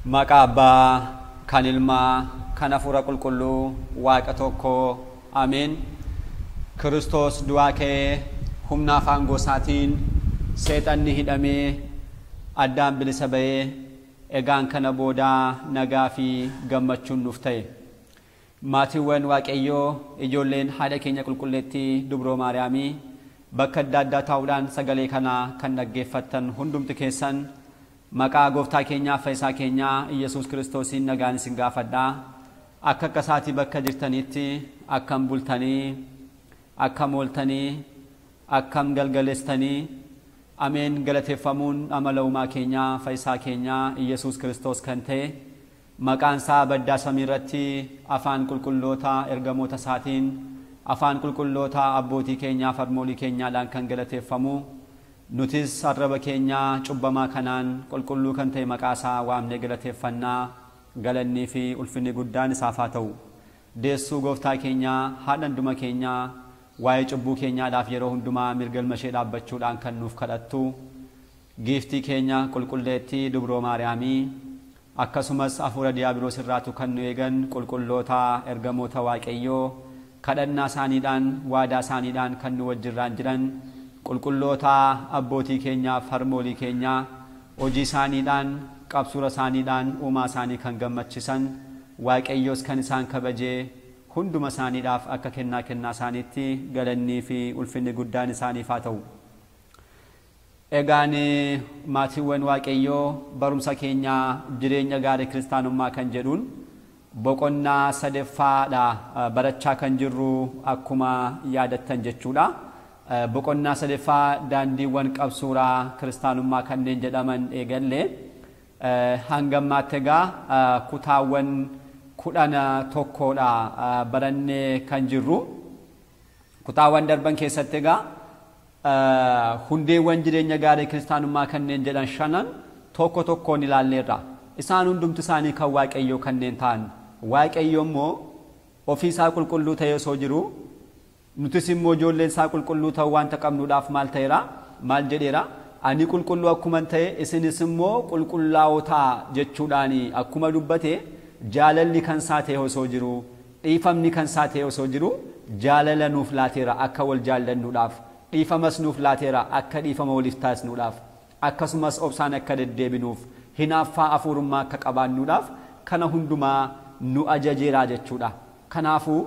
Maqaa Abbaa kan Ilmaa kan Hafuura Qulqulluu Waaqa tokko Ameen. Kiristoos du'aa ka'ee humna afaan gosaatiin seexanni hidhamee addaan bilisa ba'ee egaan kana boodaa nagaa fi gammachuun nuuf ta'e. Maatiiwwan Waaqayyoo, ijoolleen haadha keenya qulqulleettii Dubroo Maariyaamii, bakka adda addaa taa'uudhaan sagalee kana kan dhaggeeffattan hundumti keessan maqaa gooftaa keenyaa fayyisaa keenyaa Iyyasuus Kiristoosiin nagaan isin gaafadhaa. Akka akka isaatii bakka jirtanitti akkam bultanii, akkam ooltanii, akkam galgaleessitanii? Ameen. Galateeffamuun amala uumaa keenyaa fayyisaa keenyaa Iyyasuus Kiristoos kan ta'e, maqaan isaa baddaa samii irratti afaan qulqulloota ergamoota isaatiin, afaan qulqulloota abbootii keenyaa harmoolii keenyaadhaan kan galateeffamu, nutis arraba keenyaa cubbamaa kanaan qulqulluu kan ta'e maqaa isaa waamnee galateeffannaa. Galannii fi ulfinni guddaan isaaf haa ta'u. Deessuu gooftaa keenyaa, haadha hunduma keenyaa, waa'ee cubbuu keenyaadhaaf yeroo hundumaa mirga ilma ishee dhaabbachuudhaan kan nuuf kadhattu giiftii keenya qulqulleettii Dubroo Maariyaamii, akkasumas hafuura diiyaabiloos irraatu kan nu eegan qulqulloota ergamoota Waaqayyoo, kadhannaa isaaniidhaan waadaa isaaniidhaan kan nu wajjirraan jiran qulqulloota abbootii keenyaaf harmoolii keenyaa, hojii isaaniidhaan qabsuura isaaniidhaan uumaa isaanii kan gammachiisan, Waaqayyoos kan isaan kabajee hunduma isaaniidhaaf akka kennaa kennaa isaaniitti galannii fi ulfinni guddaan isaaniif haa ta'u. Egaan maatiiwwan Waaqayyoo, barumsa keenyaa jireenya gaarii kiristaanummaa kan jedhuun boqonnaa sadeffaadha barachaa kan jirru akkuma yaadattan jechuudha. Boqonnaa sadaffaa daandiiwwan qabsuuraa kiristaanummaa kanneen jedhaman eegalle. Hanga ammaatti egaa kutaawwan 11dha barannee kan jirru. Kutaawwan darban keessatti egaa hundeewwan jireenya gaarii kiristaanummaa kanneen jedhan shanan tokko tokkoon ilaalleerra. Isaan hundumti isaanii kan Waaqayyoo kanneen ta'an. Waaqayyo immoo ofii isaa qulqulluu ta'ee osoo jiru, nutis immoo ijoolleen isaa qulqulluu ta'uu waanta qabnuudhaaf maal ta'eera? Maal jedheera? Ani qulqulluu akkuman ta'e isinis immoo qulqullaa'oo ta'a jechuudhaan akkuma dubbate, jaalalli kan isaa ta'e osoo jiru, dhiifamni kan isaa ta'e osoo jiru, jaalala nuuf laateera akka wal jaallannuudhaaf, dhiifamas nuuf laateera akka dhiifama waliif taasisnuudhaaf, akkasumas obsaan akka deddeebinuuf, hinaaffaa hafuurummaa akka qabaannuudhaaf kana hundumaa nu ajajeera jechuudha. Kanaafuu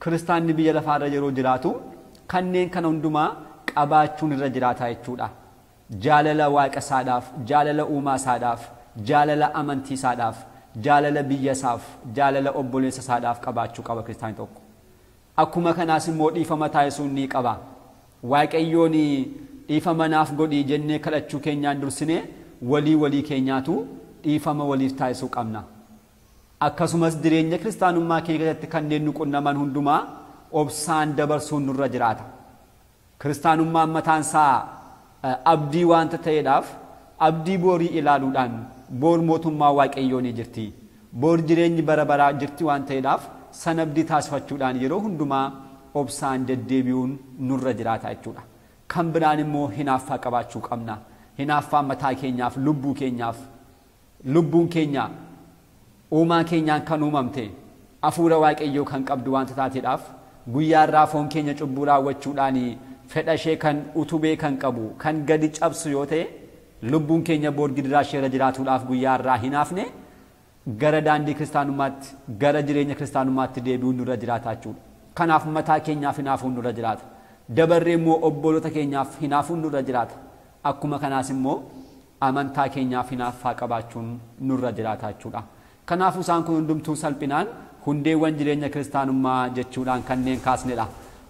kiristaanni biyya lafaarra yeroo jiraatu kanneen kana hundumaa qabaachuun irra jiraata jechuudha. Jaalala waaqa isaadhaaf, jaalala uumaa isaadhaaf, jaalala amantii isaadhaaf, jaalala biyya isaaf, jaalala obboleessa isaadhaaf qabaachuu qaba kiristaanni tokko. Akkuma kanaas immoo dhiifama taasisuun ni qaba. Waaqayyoon dhiifama naaf godhii jennee kadhachuu keenyaan dursinee walii walii keenyaatu dhiifama waliif taasisuu qabna. Akkasumas jireenya kiristaanummaa keenya keessatti kanneen nu qunnaman hundumaa obsaan dabarsuun nurra jiraata. Kiristaanummaan mataan isaa abdii waanta ta'eedhaaf abdii boorii ilaaluudhaan boor mootummaa Waaqayyoo ni jirti. Boor jireenyi bara baraa jirti waan ta'eedhaaf san abdii taasifachuudhaan yeroo hundumaa obsaan deddeebi'uun nurra jiraata jechuudha. Kan biraan immoo hinaaffaa qabaachuu qabna. Hinaaffaa mataa keenyaaf, lubbuu keenyaaf, lubbuun keenya uumaa keenyaan kan uumamte hafuura Waaqayyoo kan qabdu waanta taateedhaaf guyyaa irraa foon keenya cubbuu raawwachuudhaan fedha ishee kan utubee kan qabu kan gadi cabsu yoo ta'e, lubbuun keenya boor gidiraa ishee irra jiraatuudhaaf guyyaa irraa hinaafne gara daandii kiristaanummaatti, gara jireenya kiristaanummaatti deebi'uun nurra jiraata jechuudha. Kanaaf mataa keenyaaf hinaafuun nurra jiraata. Dabarree immoo obboloota keenyaaf hinaafuun nurra jiraata. Akkuma kanaas immoo amantaa keenyaaf hinaaffaa qabaachuun nurra jiraata jechuudha. Kanaafuu isaan kun hundumtuu salphinaan hundeewwan jireenya kiristaanummaa jechuudhaan kanneen kaasnedha.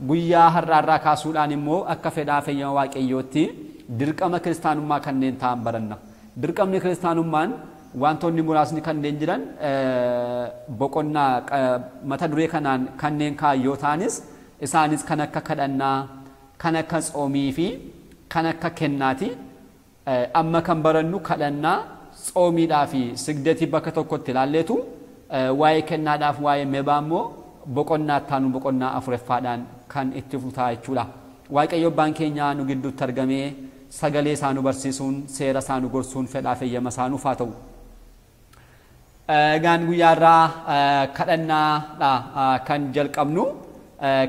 Guyyaa har'aarraa kaasuudhaan immoo akka fedhaa fayyama Waaqayyootti dirqama kiristaanummaa kanneen ta'an baranna. Dirqamni kiristaanummaan wantoonni muraasni kanneen jiran boqonnaa mata duree kanaan kanneen kaayyoo ta'anis, isaanis kan akka kadhannaa, kan akka tsoomii fi kan akka kennaati. Amma kan barannu kadhannaa, tsoomiidhaa fi sigdatii bakka tokkotti ilaalleetu waa'ee kennaadhaaf waa'ee mebaa immoo boqonnaa ittaanu boqonnaa afuraffaadhaan kan itti futaa jechuudha. Waaqayyo abbaan keenya nu gidduutti argamee sagalee isaa nu barsiisuun, seera isaa nu gorsuun fedhaa fayyama isaa nuuf haa ta'u. Egaan guyyaarraa kadhannaadha kan jalqabnu.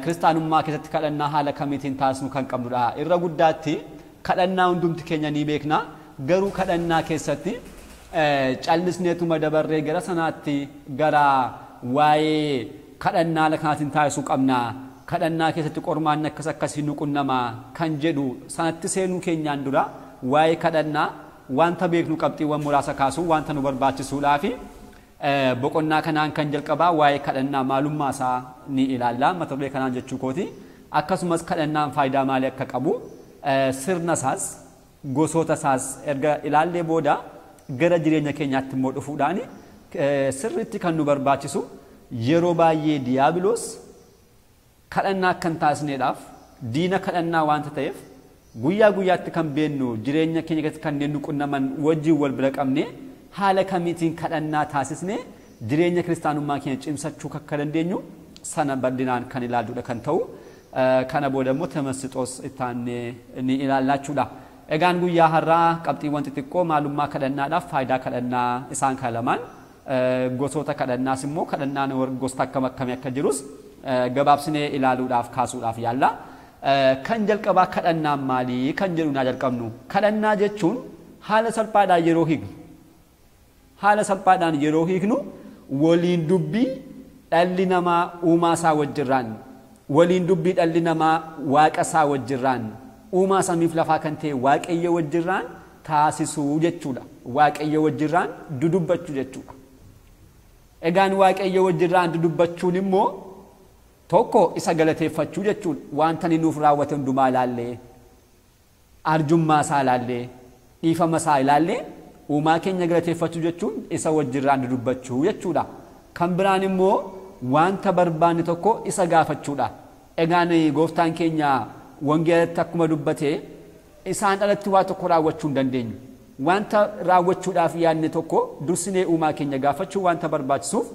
Kiristaanummaa keessatti kadhannaa haala kamiitiin taasisnu kan qabnudha. Irra guddaatti kadhannaa hundumti keenya ni beekna. Garuu kadhannaa keessatti callisneetuma dabarree gara sanaatti gara waa'ee kadhannaa haala kanaatiin taasisuu qabna. Kadhannaa keessatti qormaanni akkas akkasii nu qunnama kan jedhu sanatti seenuu keenyaan dura waa'ee kadhannaa wanta beeknu qabxiiwwan muraasa kaasuu wanta nu barbaachisuudhaafi boqonnaa kanaan kan jalqabaa waa'ee kadhannaa maalummaa isaa ni ilaalla mata duree kanaan jechuu kooti. Akkasumas kadhannaan faayidaa maalii akka qabu sirna isaas gosoota isaas erga ilaallee booda gara jireenya keenyaatti immoo dhufuudhaan sirriitti kan nu barbaachisu yeroo baay'ee diyaabiloos kadhannaa akka hin taasisneedhaaf diina kadhannaa waanta ta'eef guyyaa guyyaatti kan beennu jireenya keenya keessatti kanneen nu qunnaman wajjin wal bira qabne haala kamiitiin kadhannaa taasisne jireenya kiristaanummaa keenya cimsachuu akka dandeenyu sana bal'inaan kan ilaalluudha kan ta'u. Kana booda immoo Tamassixoos ittaannee ni ilaallachuudha. Egaan guyyaa har'aa qabxiiwwan xixiqqoo maalummaa kadhannaadhaaf faayidaa kadhannaa isaan kana lamaan gosoota kadhannaas immoo kadhannaan gosa akkam akkamii akka jirus gabaabsinee ilaaluudhaaf kaasuudhaaf yaalla. Kan jalqabaa kadhannaan maalii kan jedhu naa jalqabnu. Kadhannaa jechuun haala salphaadhaan yeroo hiiknu. Haala salphaadhaan yeroo hiiknu waliin dubbii dhalli namaa uumaa isaa wajjirraan, waliin dubbii dhalli namaa waaqa isaa wajjirraan, uumaa samiif lafaa kan ta'e waaqayyo wajjirraan taasisuu jechuudha. Waaqayyo wajjirraan dudubbachuu jechuudha. Egaan waaqayyo wajjirraan dudubbachuun immoo tokko isa galateeffachuu jechuudha. Wanta inni nuuf raawwate hundumaa ilaallee, arjummaa isaa ilaallee, dhiifama isaa ilaallee uumaa keenya galateeffachuu jechuun isa wajjirraan dudubbachuu jechuudha. Kan biraan immoo wanta barbaanne tokko isa gaafachuudha. Egaan gooftaan keenya wangeelatti akkuma dubbate isaan alatti waa tokko raawwachuu hin dandeenyu. Wanta raawwachuudhaaf yaadne tokko dursinee uumaa keenya gaafachuu wanta barbaachisuuf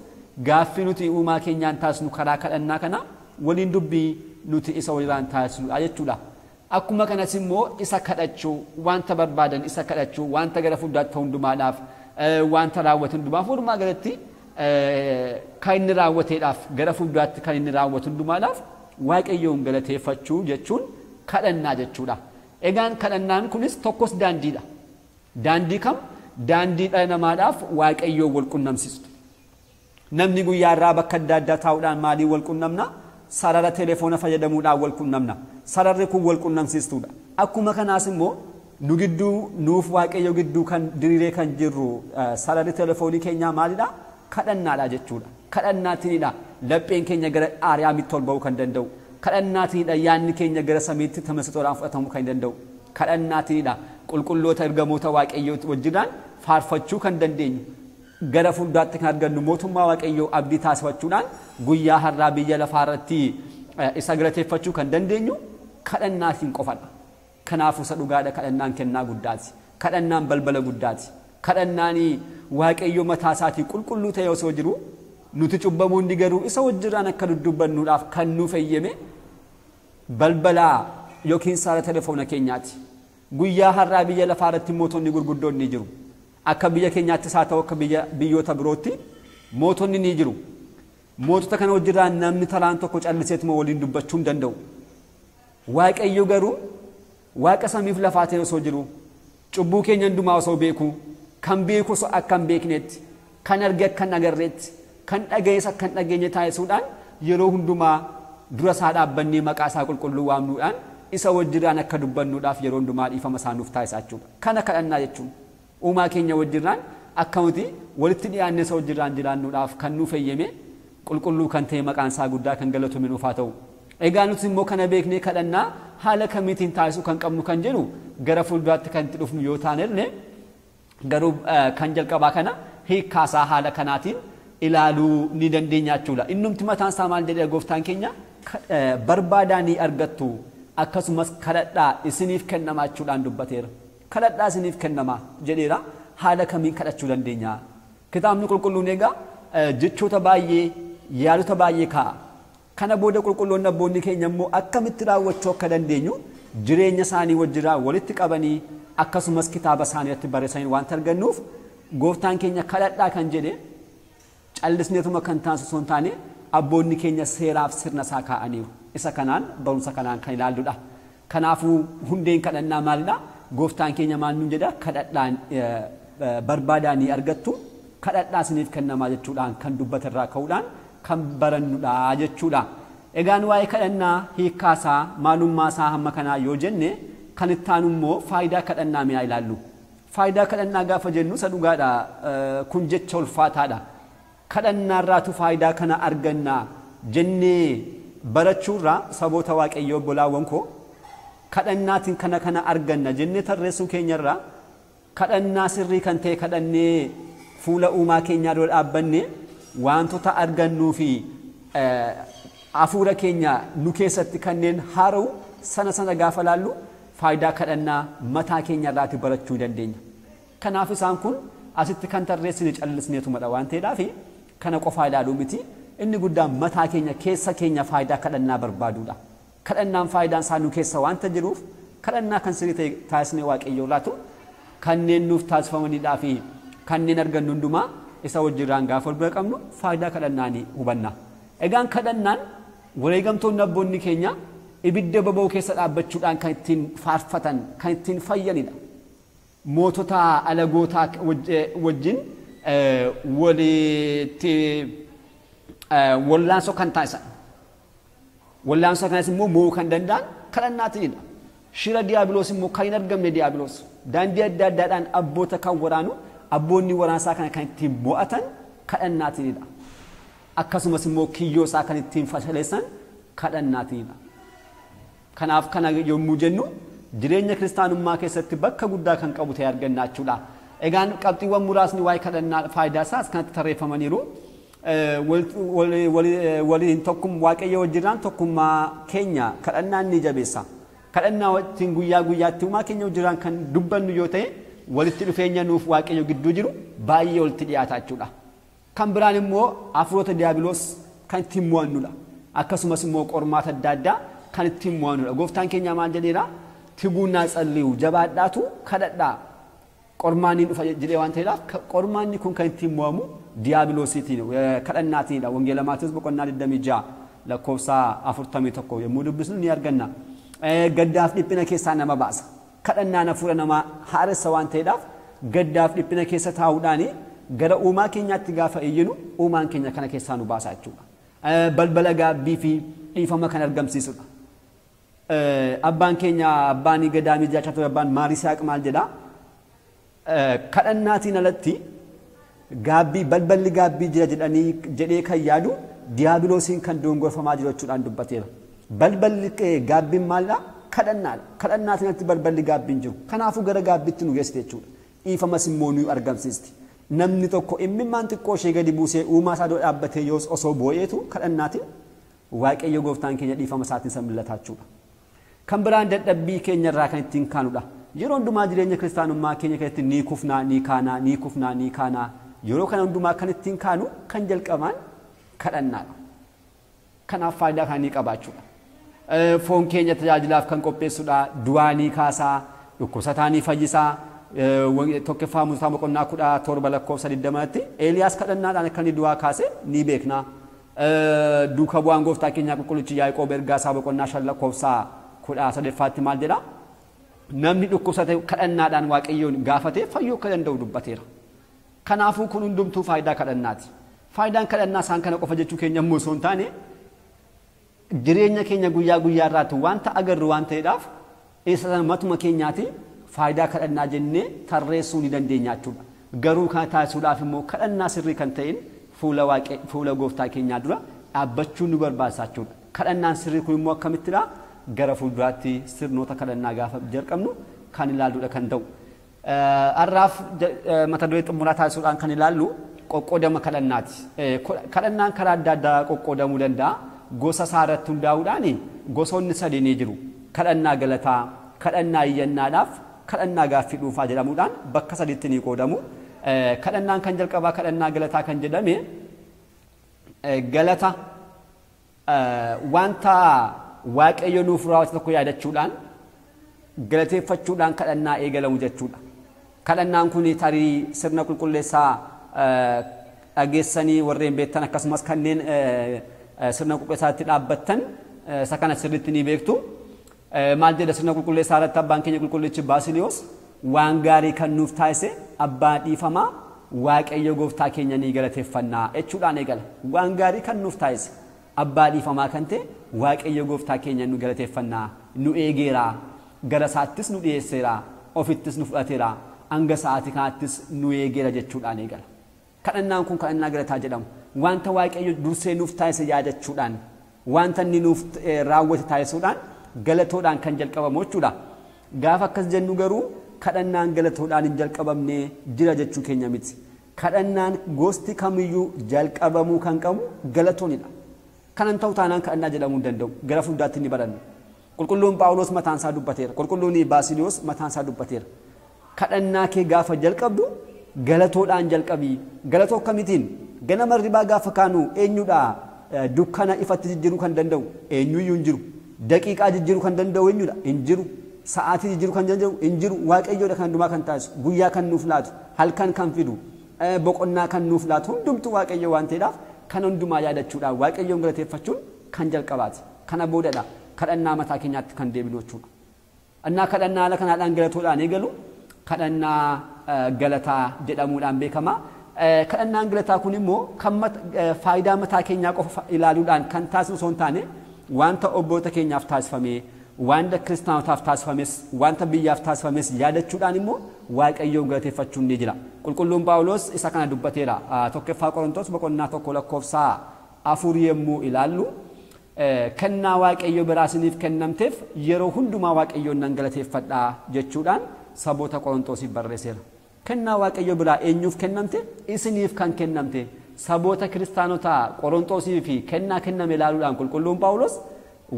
gaaffii nuti uumaa keenyaan taasisnu karaa kadhannaa kana waliin dubbii nuti isa waliin taasisnudha jechuudha. Akkuma kanas immoo isa kadhachuu, wanta barbaadan isa kadhachuu, wanta gara fuulduraatti ta'u hundumaadhaaf, wanta raawwatu hundumaaf, walumaa galatti kan inni raawwateedhaaf gara fuulduraatti kan inni raawwatu hundumaadhaaf waaqayyoon galateeffachuu jechuun kadhannaa jechuudha. Egaan kadhannaan kunis tokkos daandiidha. Daandii kam? Daandii dhala namaadhaaf waaqayyoon wal qunnamsiistu. Namni guyyaa irraa bakka adda addaa taa'uudhaan maaliin wal qunnamna? Sarara telefoona fayyadamuudhaan wal qunnamna. Sararri kun wal qunnamsiistuudha. Akkuma kanaas immoo nu gidduu nuuf waaqayyo gidduu kan diriiree kan jirru sararri telefoonii keenyaa maalidha? Kadhannaadha jechuudha. Kadhannaatiinidha lapheen keenya gara aariyaamitti ol ba'uu kan danda'u. Kadhannaatiinidha yaadni keenya gara samiitti tamassitoodhaan fudhatamuu kan danda'u. Kadhannaatiinidha qulqulloota ergamoota waaqayyoo wajjiraan faarfachuu kan dandeenyu. Gara fuulduraatti kan argannu mootummaa waaqayyoo abdii taasifachuudhaan guyyaa har'aa biyya lafaa irratti isa galateeffachuu kan dandeenyu kadhannaatiin qofadha. Kanaafuu isa dhugaadha kadhannaan kennaa guddaati. Kadhannaan balbala guddaati. Kadhannaan waaqayyo mataa isaatii qulqulluu ta'e osoo jiru nuti cubbamoonni garuu isa wajjiraan akka dudubbannuudhaaf kan nuuf eeyyame balbala yookiin saala telefoona keenyaati. Guyyaa har'aa biyya lafaa irratti mootonni gurguddoon ni jiru. Akka biyya keenyaattis haa ta'u akka biyyoota birootti mootonni ni jiru. Mootota kana wajjiraan namni taraan tokko calliseetuma waliin dubbachuu hin danda'u. Waaqayyo garuu waaqa samiif lafaa ta'e osoo jiru cubbuu keenya hundumaa osoo beeku kan beeku osoo akka hin beeknetti, kan arge akka hin agarreetti, kan dhaga'es akka hin dhageenye taasisuudhaan yeroo hundumaa dura isaa dhaabbannee maqaa isaa qulqulluu waamnuudhaan isa wajjiraan akka dubbannuudhaaf yeroo hundumaa dhiifama isaa nuuf taasisaa jechuudha. Kana kadhannaa jechuun uumaa keenya wajjiraan akka nuti walitti dhiyaannee isa wajjiraan jiraannuudhaaf kan nuuf eeyyame qulqulluu kan ta'e maqaan isaa guddaa kan galatoome nuuf haa ta'u. Egaa nuti immoo kana beeknee kadhannaa haala kamiitiin taasisuu kan qabnu kan jedhu gara fuulduraatti kan itti dhufnu yoo taanellee garuu kan jalqabaa kana hiikkaasaa haala kanaatiin ilaaluu ni dandeenya jechuudha. Innumti mataan isaa maal jedhee gooftaan keenya barbaadaa ni argattu akkasumas kadhadhaa isiniif kennamaa jechuudhaan dubbateera. Kadhadhaa isiniif kennamaa jedheera. Haala kamiin kadhachuu dandeenya? Kitaabni qulqulluun egaa jechoota baay'ee yaadota baay'ee kaa'a. Kana booda qulqulloonni abboonni keenya immoo akkamitti raawwachuu akka dandeenyu jireenya isaanii wajjirraa walitti qabanii akkasumas kitaaba isaanii irratti barreessanii waanta argannuuf gooftaan keenya kadhadhaa kan jedhe Callisneetuma kan taasisu osoo hin taane abboonni keenya seeraaf sirna isaa kaa'aniiru. Isa kanaan barumsa kanaan kan ilaalludha. Kanaafuu hundeen kadhannaa maalidha? Gooftaan keenya maal nuun jedha? Kadhadhaan barbaadaa ni argattu, kadhadhaa isiniif kennamaa jechuudhaan kan dubbatarraa ka'uudhaan kan barannudha jechuudha. Egaan waa'ee kadhannaa hiikkaasaa maalummaasaa hamma kanaa yoo jenne kan itti aanu immoo faayidaa kadhannaa mi'a ilaallu. Faayidaa kadhannaa gaafa jennu isa dhugaadha, kun jecha ulfaataadha. Kadhannaarraatu faayidaa kana arganna jennee barachuurraa saboota Waaqayyoo obbolaawwan koo kadhannaatiin kana kana arganna jennee tarreessuu keenyarraa kadhannaa sirrii kan ta'e kadhannee fuula uumaa keenyaa dura dhaabbannee wantoota argannuu fi hafuura keenya nu keessatti kanneen haara'u sana sana gaafa laallu faayidaa kadhannaa mataa keenya irraati barachuu dandeenya. Kanaaf isaan kun asitti kan tarreessine callisneetumadha waan ta'eedhaaf kana qofaa ilaaluu miti. Inni guddaan mataa keenya keessa keenya faayidaa kadhannaa barbaaduudha. Kadhannaan faayidaan isaa nu keessa waanta jiruuf kadhannaa kan sirrii ta'e taasisnee Waaqayyoo laatu kanneen nuuf taasifamaniidhaa fi kanneen argannu hundumaa isa wajjirraan gaafa wal bira qabnu faayidaa kadhannaa ni hubanna. Egaan kadhannaan wareegamtoonni abboonni keenya ibidda boba'u keessa dhaabbachuudhaan kan ittiin faarfatan, kan ittiin fayyanidha. Mootota alagootaa wajjin walitti wallaansoo kan taasisan. Wallaansoo kanas immoo mo'uu kan danda'an kadhannaatiinidha. Shira diiyaabiloos immoo kan hin argamne diiyaabiloos daandii adda addaadhaan abboota kan waraanu abboonni waraansaa kana kan ittiin mo'atan kadhannaatiinidha. Akkasumas immoo kiyyoo isaa kan ittiin fashaleessan kadhannaatiinidha. Kanaaf kana yommuu jennu jireenya kiristaanummaa keessatti bakka guddaa kan qabu ta'e arganna jechuudha. Egaan qabxiiwwan muraasni waa'ee kadhannaa faayidaa isaas kanatti tarreeffamaniiru. Waliin tokkum Waaqayyo wajjirraan tokkummaa keenya kadhannaan ni jabeessa. Kadhannaa ittiin guyyaa guyyaatti uumaa keenya wajjirraan kan dubbannu yoo ta'e walitti dhufeenya nuuf Waaqayyo gidduu jiru baay'ee walitti dhiyaata jechuudha. Kan biraan immoo hafuurota diiyaabiloos kan ittiin mo'annudha. Akkasumas immoo qormaata adda addaa kan ittiin mo'annudha. Gooftaan keenya maal jedheera? Tiguunnaa tsalliyu jabaadhaatu kadhadhaa. Qormaanni dhufa jedhee waan ta'eedhaaf qormaanni kun kan ittiin mo'amu diiyaabiloosiitiin kadhannaatiinidha. Wangeela Maatewos boqonnaa 26 lakkoofsa 41 yommuu dubbisnu ni arganna. Gaddaaf dhiphina keessaa nama baasa. Kadhannaan hafuura namaa haaressa waan ta'eedhaaf gaddaaf dhiphina keessa taa'uudhaan gara uumaa keenyaatti gaafa iyyinu uumaan keenya kana keessaa nu baasa jechuudha. Balbala gaabbii fi dhiifama kan argamsiisudha. Abbaan keenya abbaan gadaamii jiraachaa ture abbaan Maarisaaq maal jedhaa? Kadhannaatiin alatti gaabbii balballi gaabbii jira jedhanii jedhee kan yaadu diiyaabiloosiin kan dongorfamaa jiru jechuudhaan dubbateera. Balballi gaabbiin maalidha? Kadhannaadha. Kadhannaatiin alatti balballi gaabbiin jiru. Kanaafuu gara gaabbiitti nu geessite jechuudha. Dhiifamas immoo nu argamsiisti. Namni tokko imimmaan xiqqoo ishee gadi buusee uumaa isaa dura dhaabbatee yoos osoo boo'eetu kadhannaatiin Waaqayyo gooftaan keenya dhiifama isaatiin isa mul'ata jechuudha. Kan biraan dadhabbii keenya irraa kan ittiin kaanudha. Yeroo hundumaa jireenya kiristaanummaa keenya keessatti ni kufnaa ni kaanaa ni kufnaa ni kaanaa. Yeroo kana hundumaa kan ittiin kaanu kan jalqabaan kadhannaadha. Kanaaf faayidaa kan ni qabaachuudha. Foon keenya tajaajilaaf kan qopheessudha. Du'aa ni kaasaa, dhukkubsataa ni fayyisaa. Tokkoffaa Moototaa boqonnaa 17 lakkoofsa 20tti Eeliyaas kadhannaadhaan akka inni du'aa kaase ni beekna. Duuka bu'aan gooftaa keenyaa qulqullichi Yaaqoob ergaa isaa boqonnaa 5 lakkoofsa 13tti maal jedha? Namni dhukkubsate kadhannaadhaan Waaqayyoon gaafatee fayyuu akka danda'u dubbateera. Kanaafuu kun hundumtuu faayidaa kadhannaati. Faayidaan kadhannaa isaan kana qofa jechuu keenya immoo osoo hin taane jireenya keenya guyyaa guyyaa irraatti wanta agarru waan ta'eedhaaf isa sana matuma keenyaati faayidaa kadhannaa jennee tarreessuu ni dandeenya jechuudha. Garuu kana taasisuudhaaf immoo kadhannaa sirrii kan ta'een fuula gooftaa keenyaa dura dhaabbachuu nu barbaachisa jechuudha. Kadhannaan sirrii kun immoo akkamittidha? Gara fuulduraatti sirnoota kadhannaa gaafa jalqabnu kan ilaalluudha kan ta'u. Har'aaf mata duree xumuraa taasisuudhaan kan ilaallu qoqqoodama kadhannaati. Kadhannaan karaa adda addaa qoqqoodamuu danda'a. Gosa isaa irratti hundaa'uudhaan gosoonni sadii ni jiru. Kadhannaa galataa, kadhannaa iyyannaadhaaf, kadhannaa gaaffii dhuunfaa jedhamuudhaan bakka sadiitti ni qoodamu. Kadhannaan kan jalqabaa kadhannaa galataa kan jedhame galata wanta Waaqayyo nuuf raawwate tokko yaadachuudhaan galateeffachuudhaan kadhannaa eegalamu jechuudha. Kadhannaan kun tarii sirna qulqulleessaa Dhageessanii warreen beektan, akkasumas kanneen sirna qulqulleessaatti dhaabbattan isa kana sirriitti ni beektu. Maal jedha sirna qulqulleessaa irratti abbaan keenya qulqullichi Baasiliyoos? Waan gaarii kan nuuf taasise abbaa dhiifamaa Waaqayyo gooftaa keenya ni galateeffannaa jechuudhaan eegala. Waan gaarii kan nuuf taasise abbaa dhiifamaa kan ta'e Waaqayyo gooftaa keenya nu galateeffannaa, nu eegeera, gara isaattis nu dhiyeesseera, ofittis nu fudhateera, hanga sa'aatii kanaattis nu eegeera jechuudhaan eegala. Kadhannaan kun kadhannaa galataa jedhamu. Wanta Waaqayyo dursee nuuf taasise yaadachuudhaan, wanta inni nuuf raawwate taasisuudhaan galatoodhaan kan jalqabamu jechuudha. Gaafa akkas jennu garuu kadhannaan galatoodhaan hin jalqabamne jira jechuu keenya miti. Kadhannaan gosti kamiyyuu jalqabamuu kan qabu galatoonidha. Kanan ta'u taanaan kadhannaa jedhamuu hin danda'u. Gara fuulduraatti ni baranna. Qulqulluun Phaawulos mataan isaa dubbateera. Qulqulluun Baasiliyoos mataan isaa dubbateera. Kadhannaa kee gaafa jalqabdu galatoodhaan jalqabii. Galatoo akkamitiin? Ganama ribaa gaafa kaanu eenyudha dukkana ifatti jijjiiruu kan danda'u? Eenyuyyuu hin jiru. Daqiiqaa jijjiiruu kan danda'u eenyudha? Hin jiru. Sa'aatii jijjiiruu kan danda'u hin jiru. Waaqayyoodha kan hundumaa kan taasisu. Guyyaa kan nuuf laatu, halkan kan fidu, boqonnaa kan nuuf laatu hundumtuu Waaqayyo waan ta'eedhaaf kan hundumaa yaadachuudhaan Waaqayyoon galateeffachuun kan jalqabaati. Kana boodadha kadhannaa mataa keenyaatti kan deebinu jechuudha. Innaa kadhannaa haala kanaadhaan galatoodhaan eegalu kadhannaa galataa jedhamuudhaan beekama. Kadhannaan galataa kun immoo kan faayidaa mataa keenyaa qofa ilaaluudhaan kan taasisnu osoo hin taane wanta obboota keenyaaf taasifame, wanta kiristaanotaaf taasifames, wanta biyyaaf taasifames yaadachuudhaan immoo Waaqayyoon galateeffachuun ni jira. Qulqulluun Phaawulos isa kana dubbateera. 1ffaa Qorontos boqonnaa 1 lakkoofsa 4 yommuu ilaallu, kennaa Waaqayyo biraa isiniif kennamteef yeroo hundumaa Waaqayyoon nan galateeffadha jechuudhaan saboota Qorontosiif barreesseera. Kennaa Waaqayyo biraa eenyuuf kennamte? Isiniif kan kennamte. Saboota kiristaanota Qorontosii fi kennaa kenname ilaaluudhaan qulqulluun Phaawulos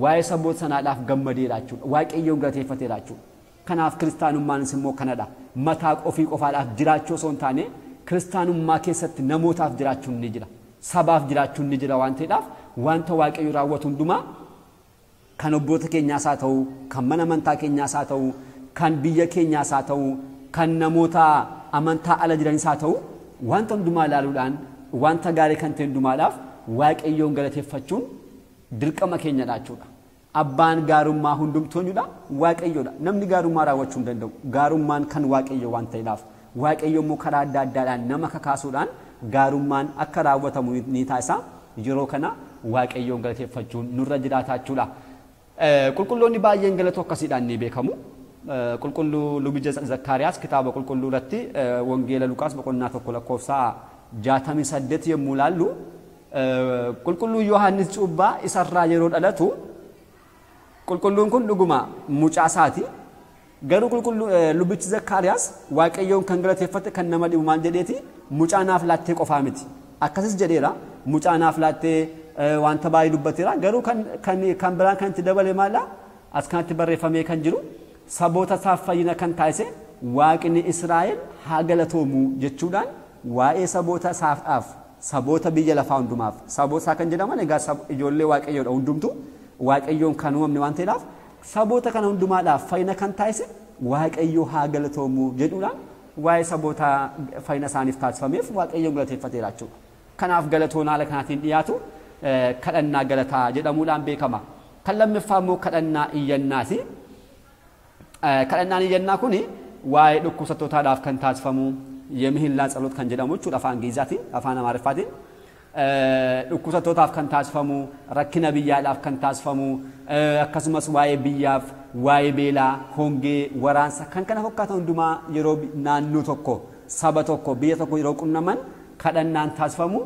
waa'ee saboota sanaadhaaf gammadeera jechuudha. Waaqayyoon galateeffateera jechuudha. Kanaaf kiristaanummaanis immoo kanadha. Mataa ofii qofaadhaaf jiraachuu osoo hin taane kiristaanummaa keessatti namootaaf jiraachuun ni jira. Sabaaf jiraachuun ni jira waan ta'eedhaaf wanta Waaqayyo raawwatu hundumaa kan obboota keenyaas haa ta'u, kan mana amantaa keenyaas haa ta'u, kan biyya keenyaas haa ta'u, kan namoota amantaa ala jiranis haa ta'u, wanta hundumaa ilaaluudhaan wanta gaarii kan ta'e hundumaadhaaf Waaqayyoon galateeffachuun dirqama keenyadha jechuudha. Abbaan gaarummaa hundumtuu eenyudha? Waaqayyoodha. Namni gaarummaa raawwachuu hin danda'u. Gaarummaan kan Waaqayyo waan ta'eedhaaf. Waaqayyo immoo karaa adda addaadhaan nama kakaasuudhaan gaarummaan akka raawwatamu ni taasisa. Yeroo kana Waaqayyoon galateeffachuun nurra jiraata jechuudha. Qulqulloonni baay'een galatoo akkasiidhaan ni beekamu. Qulqulluu Lubicha Zakkaariyaas kitaaba qulqulluu irratti Wangeela Luqaas boqonnaa 1 lakkoofsa 68 yommuu ilaallu, qulqulluu Yohaannis Cuuphaa isarraa yeroo dhalatu qulqulluun kun dhuguma mucaa isaati. Garuu qulqulluu lubichi Zakkaariyaas Waaqayyoon kan galateeffate kan nama dhibu maal jedheeti? Mucaa naaf laattee qofaa miti. Akkasis jedheera. Mucaa naaf laattee wanta baay'ee dubbateera. Garuu kan biraan kan itti dabale maala? As kanatti barreeffamee kan jiru saboota isaaf fayyina kan taasise Waaqni Israa'el haa galatoomu jechuudhaan waa'ee saboota isaaf, saboota biyya lafaa hundumaaf, saboota isaa kan jedhaman egaa ijoollee Waaqayyoodha hundumtu, Waaqayyoon kan uumamne waan ta'eedhaaf saboota kana hundumaadhaaf fayyina kan taasise Waaqayyo haa galatoomu jedhuudhaan waa'ee saboota fayyina isaaniif taasifameef Waaqayyoon galateeffateera jechuudha. Kanaaf galatoon haala kanaatiin dhiyaatu kadhannaa galataa jedhamuudhaan beekama. Kan lammaffaa immoo kadhannaa iyyannaati. Kadhannaan iyyannaa kun waa'ee dhukkubsattootaadhaaf kan taasifamu የምህላ ጸሎት kan jedhamu jechuudha afaan Giizaatiin, afaan Amaariffaatiin. Dhukkubsattootaaf kan taasifamu, rakkina biyyaadhaaf kan taasifamu, akkasumas waa'ee biyyaaf, waa'ee beelaa, hongee, waraansa kan kana fakkaatan hundumaa yeroo naannoo tokko, saba tokko, biyya tokko yeroo qunnaman kadhannaan taasifamu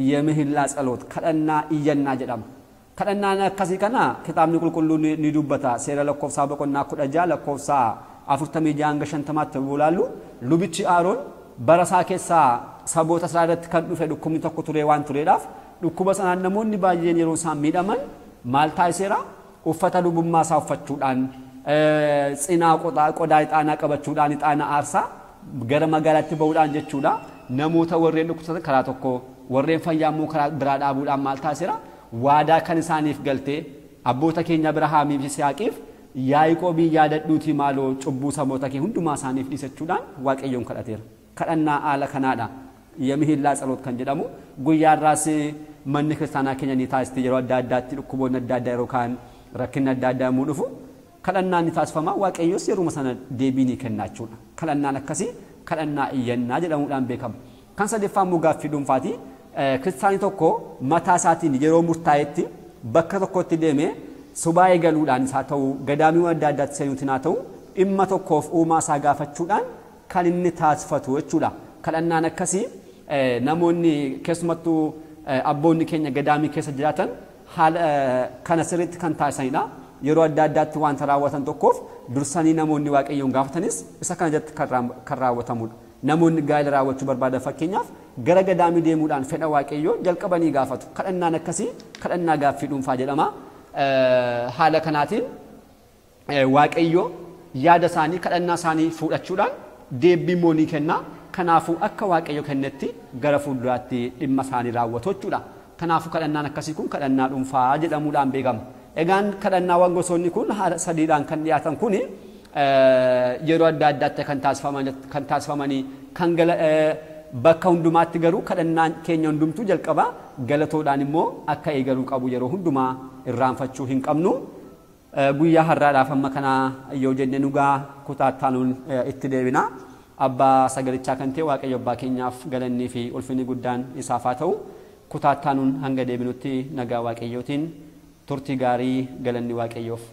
የምህላ ጸሎት kadhannaa iyyannaa jedhama. Kadhannaan akkasii kana kitaabni qulqulluun ni dubbata. Seera lakkoofsaa boqonnaa 16 lakkoofsa 46 hanga 50tti yommuu ilaallu, lubichi Aaroon bara isaa keessaa saboota isaa irratti kan dhufe dhukkubni tokko ture waan tureedhaaf dhukkuba sanaan namoonni baay'een yeroo isaan miidhaman maal taasiseera? Uffata lubummaa isaa uffachuudhaan, cinaa qodaa ixaanaa qabachuudhaan, ixaana aarsaa gara magaalaatti ba'uudhaan jechuudha. Namoota warreen dhukkubsatan karaa tokko, warreen fayyaa immoo karaa biraa dhaabuudhaan maal taasiseera? Waadaa kan isaaniif galtee abboota keenya Abrahaamii fi Yisihaaqiif Yaaqoobii yaadadhuutii maaloo cubbuu saboota kee hundumaa isaaniif dhiisachuudhaan Waaqayyoon kadhateera. Kadhannaa haala kanaadha. Yemihillaa tsalot kan jedhamu guyyaa irraas manni kiristaanaa keenya ni taasisti. Yeroo adda addaatti dhukkuboonni adda addaa yeroo kaan rakkinni adda addaa yommuu dhufu kadhannaan ni taasifama. Waaqayyos yeruma sana deebii ni kenna jechuudha. Kadhannaan akkasii kadhannaa iyyannaa jedhamuudhaan beekama. Kan sadaffaa immoo gaaffii dhuunfaati. Kiristaanni tokko mataa isaatiin yeroo murtaa'etti bakka tokkotti deemee subaa eegaluudhaan isaa ta'u, gadaamiiwwan adda addaatti seenuutiin haa ta'u, dhimma tokkoof uumaa isaa gaafachuudhaan kan inni taasifatu jechuudha. Kadhannaan akkasii namoonni keessumattuu abboonni keenya gadaamii keessa jiraatan haala kana sirriitti kan taasisanidha. Yeroo adda addaatti wanta raawwatan tokkoof dursanii namoonni Waaqayyoon gaafatanis isa kana jalatti kan raawwatamudha. Namoonni gaa'ela raawwachuu barbaadan fakkeenyaaf gara gadaamii deemuudhaan fedha Waaqayyoo jalqabanii gaafatu. Kadhannaan akkasii kadhannaa gaaffii dhuunfaa jedhama. Haala kanaatiin Waaqayyoo yaada isaanii kadhannaa isaanii fuudhachuudhaan deebii immoo ni kenna. Kanaafuu akka Waaqayyo kennetti gara fuulduraatti dhimma isaanii raawwatu jechuudha. Kanaafuu kadhannaan akkasii kun kadhannaa dhuunfaa jedhamuudhaan beekama. Egaan kadhannaawwan gosoonni kun haala sadiidhaan kan dhiyaatan kuni yeroo adda addaatti kan taasifamanii kan bakka hundumaatti garuu kadhannaan keenya hundumtuu jalqaba galatoodhaan immoo akka eegaluu qabu yeroo hundumaa irraanfachuu hin qabnu. Guyyaa har'aadhaaf amma kana yoo jenne dhugaa kutaa ittaanuun itti deebina. Abbaa sagalichaa kan ta'e Waaqayyo abbaa keenyaaf galannii fi ulfinni guddaan isaaf haa ta'u. Kutaa ittaanuun hanga deebinutti nagaa Waaqayyootiin turtii gaarii, galanni Waaqayyoof